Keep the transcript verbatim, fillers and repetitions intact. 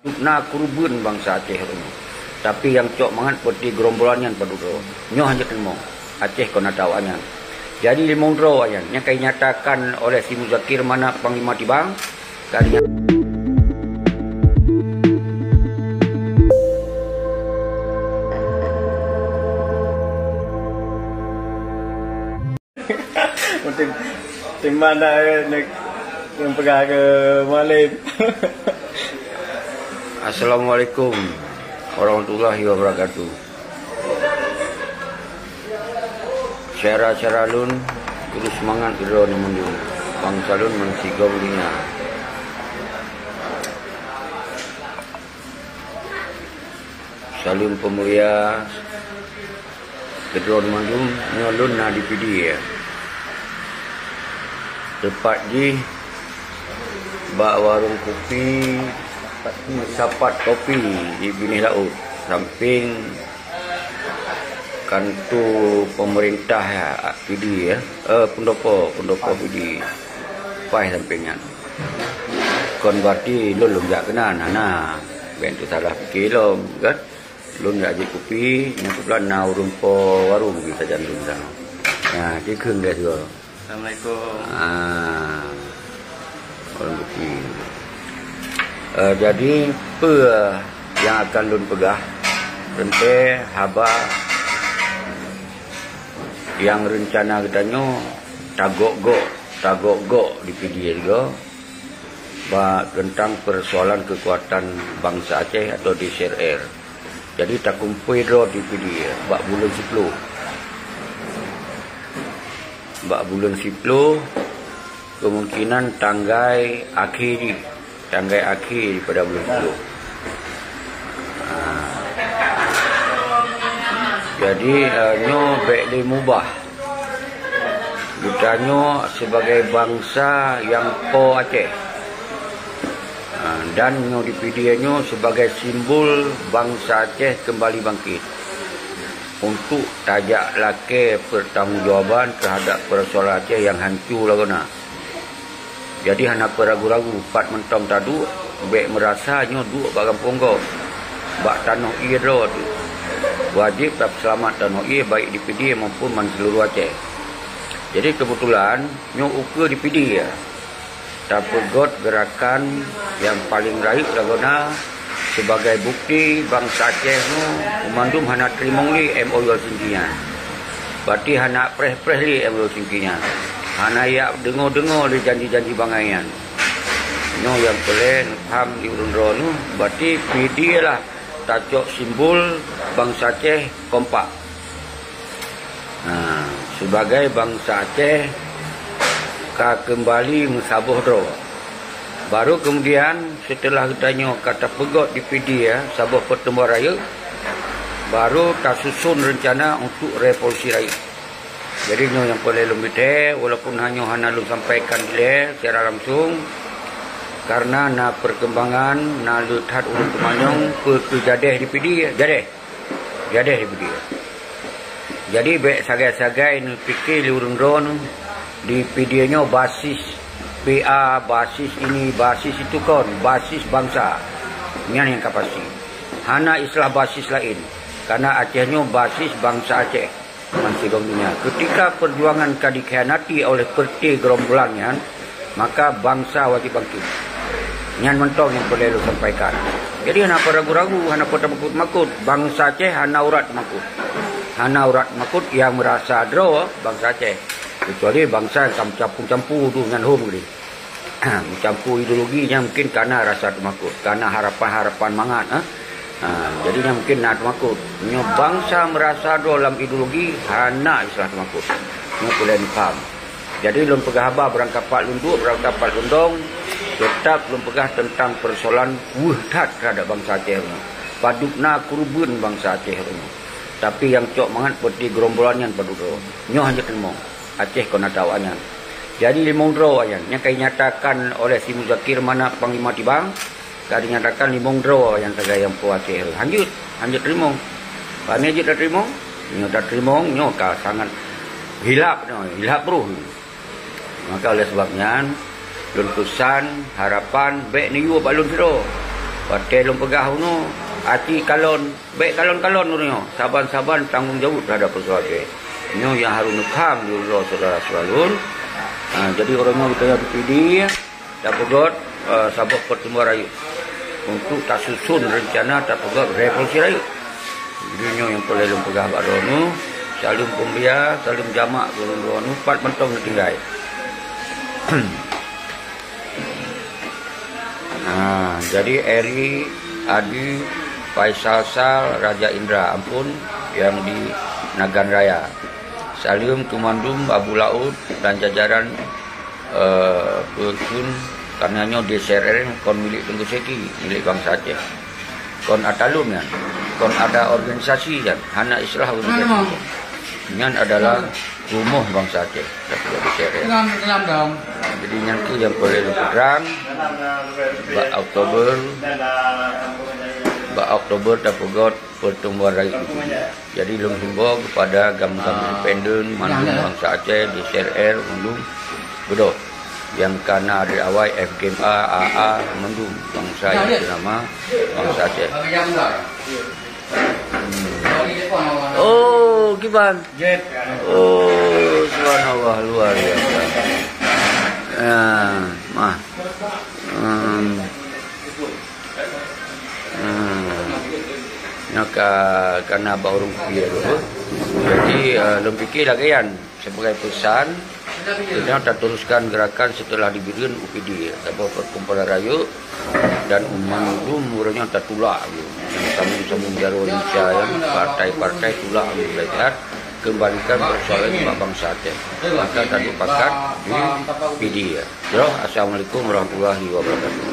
Na keureubeuen bansa Aceh uroe nyoe. Tapi nyang cok mangat peuti gerombolan nyan padub droe. Nyoe hana teurimong. Aceh kon atra awaknyan. Jadi limong droe awaknyan nyang ka dinyatakan oleh si Muzakir Manaf Panglima Tibang, ka dinyatakan Mungkin teman dah, eh, nak, nak peugah ke Mualem. Assalamualaikum warahmatullahi wabarakatuh. Syedara-syedara lôn, kudus seumangat keudroe mandum. Bansa lôn meusigom donya. Saleuem peumulia keudroe mandum, nyoe lôn na di Pidie. Teupat jih bak warong kupi Sapat Kopi di Binéh Laôt, sampéng kantor pemerintah Pidie, ya. Eh, pendopo, pendopo Pidie. Paih sampéng nyan. Kon berarti lôn lôn jak keunan, hana. Bèk teusalah pike lom, kan? Lôn jak jép kupi, nyang keublah na ureueng po warong di sajan lôn sana. Nah, dikheun lé sigoe. Assalamualaikum. Ah, ureueng kupi. Eh, jadi, peue nyang akan lôn peugah? Teuntèe haba nyang reuncana geutanyoe tagok-gok, tagok-gok di Pidie juga. Bak teuntang peusoalan keukuatan bansa Aceh atau D C R R. Jadi takumpôi droe di Pidie bak buleuen siploh. Bak buleuen siploh, kemungkinan tanggai akhé jih, tanggai akhé pada buleuen siploh. Ha. Jadi, eh, nyoe bèk lé mubah. Geutanyoe sibagai bansa nyang po Aceh, ha, dan nyoe di Pidie nyoe sibagai simbol bansa Aceh keumbali bangkét untuk tajak lakèe peutanggongjawaban teuhadap peusoalan Aceh nyang hanco lagoena. Jadi hana peuragu-ragu, pat mantong taduek, bèk meurasa nyoe duek bak gampông gob, bak tanoh ié droe teuh. Wajéb tapeuseulamat tanoh ié baik di Pidie maupun ban seuluruh Aceh. Jadi keubeutulan nyoe ukeue di Pidie tapeugöt geurakan nyang paleng rayeuk lagoena sibagai bukeuti bansa Aceh nyoe mandum hana teurimong lé M O U Helsinki nyan. Berarti hana preh-preh lé M O U Helsinki nyan. Hana jak deungoe-deungoe lé janji-janji bangai nyan. Nyoe nyang peureulèe neupaham di ureueng droeneuh, berarti Pidie lah tacok simbol bansa Aceh kompak. Ha, sibagai bansa Aceh ka keumbali meusaboh droe. Baru keumudian, seuteulah geutanyoe ka tapeugöt di Pidie saboh peuteumuan rayeuk, baru tasuson reuncana untuk revolusi rayeuk. Jadi nyoe nyang peureulèe lôn bri thèe, walaupun hanyoe hana lôn sampaikan dilèe secara langsung, karena na peurkeumbangan, na le that ureueng teumanyong peue keu jadèh di Pidie, jadèh. Jadèh di Pidie. Jadi bèk sagai-sagai neupike lé ureueng droeneuh di Pidie nyoe basis P A, basis ini, basis itu kon, basis bansa. Nyan nyang ka pasti. Hana istilah basis laén, karena Aceh nyoe basis bansa Aceh. Ban sigom donya. Ketika perjuangan ka dikhianati oleh peureute gerombolan nyan, maka bansa wajéb bangkét. Nyan mantong nyang peureulèe lôn sampaikan. Jadi hana peuragu-ragu, hana peuteumakot-makot. Bansa Aceh hana urat teumakot. Hana urat teumakot nyang meurasa droe bansa Aceh. Kecuali bansa nyang ka meucampur-campur tu nyan hom keudéh. Meucampur ideologi nyan mungkin kana rasa teumakot, kana harapan-harapan mangat, eh. Ha, jadi nyan mungkin na teumakot. Meunyoe bansa meurasa droe lam ideologi, hana istilah teumakot. Nyoe peureulèe neupaham. Jadi lôn peugah haba beurangkapat lôn duek, beurangkapat lôn dong, teutap lôn peugah teuntang peusoalan weueh that teuhadap bansa Aceh nyoe. Padub na keureubeuen bansa Aceh nyoe. Tapi nyang cok mangat peuti gerombolan nyan padub droe. Nyoe hana teurimong. Aceh kon atra awaknyan. Jadi limong droe awaknyan nyang ka dinyatakan oleh si Muzakir Manaf Panglima Tibang, ka dinyatakan limong droe awaknyan sagai nyang po Aceh. Hanjeuet, hanjeuet teurimong. Pane jeuet tateurimong? Nyoe tateurimong, nyoe ka sangat hilaf nyoe, hilaf bruh. Maka oleh sebab nyan, lôn peusan, harapan, bèk neuyue bak lôn sidroe. Watée lôn peugah unoe, aci kalon, bék kalon-kalon uroe nyoe, saban-saban tanggong jaweueb teuhadap peursoalan Aceh. Nyoe nyang harôh neupaham di uroe syedara-syedara lôn. Ha, jadi uroe nyoe geutanyoe di Pidie, tapeugöt, eh, saboh pertemuan rayeuk untuk tasusun reuncana tapeugöt revolusi rayeuk. Jadi nyoe nyang peureulée lôn peugah bak droeneuh, saleuem peumulia, saleuem jamak keu droeneuh, pat mantong neutinggai. Ha, jadi Eri, Adi, Faisal Sal, Raja Indra Ampun yang di Nagan Raya. Saleuem keu mandum Abu Laôt dan jajaran, eh, peue kheun, karena nyoe D C R R kon milék Teungku Syeki, milék bansa Aceh. Kon ata lôn nyan, kon ata organisasi nyan, hana istilah organisasi. Nyan adalah rumoh bansa Aceh, tapi D C R R. Jadi nyan keuh nyang peureulée lôn peutrang, bak Oktober, bak Oktober tapeugöt pertemuan rayeuk. Jadi lôn himbau kepada gam-gam independen, mandum bansa Aceh, D C R R, mandum beudôh. Nyang ka na dari awai F G M A, A A, mandum bansa nyang ternama bansa Aceh. Oh, kiban. Oh, subhanallah, luar biasa. Ya, mah. Hmm. Hmm. Nyoe ka, ka na bak ureuëng Pidie tu. Jadi, eh, lôn pikir lagée nyan sebagai pesan, kita tateruskan gerakan setelah diberikan U P D, atawa perkumpulan rayeuk, dan mandum ureuëng nyang tatulak tu. Nyang sambung-sambung jaroe Indonesia, nyang partai-partai tulak tu, belajar kembalikan persoalan bak bansa Aceh. Maka tadi pakat di P D. Jroh, assalamualaikum warahmatullahi wabarakatuh.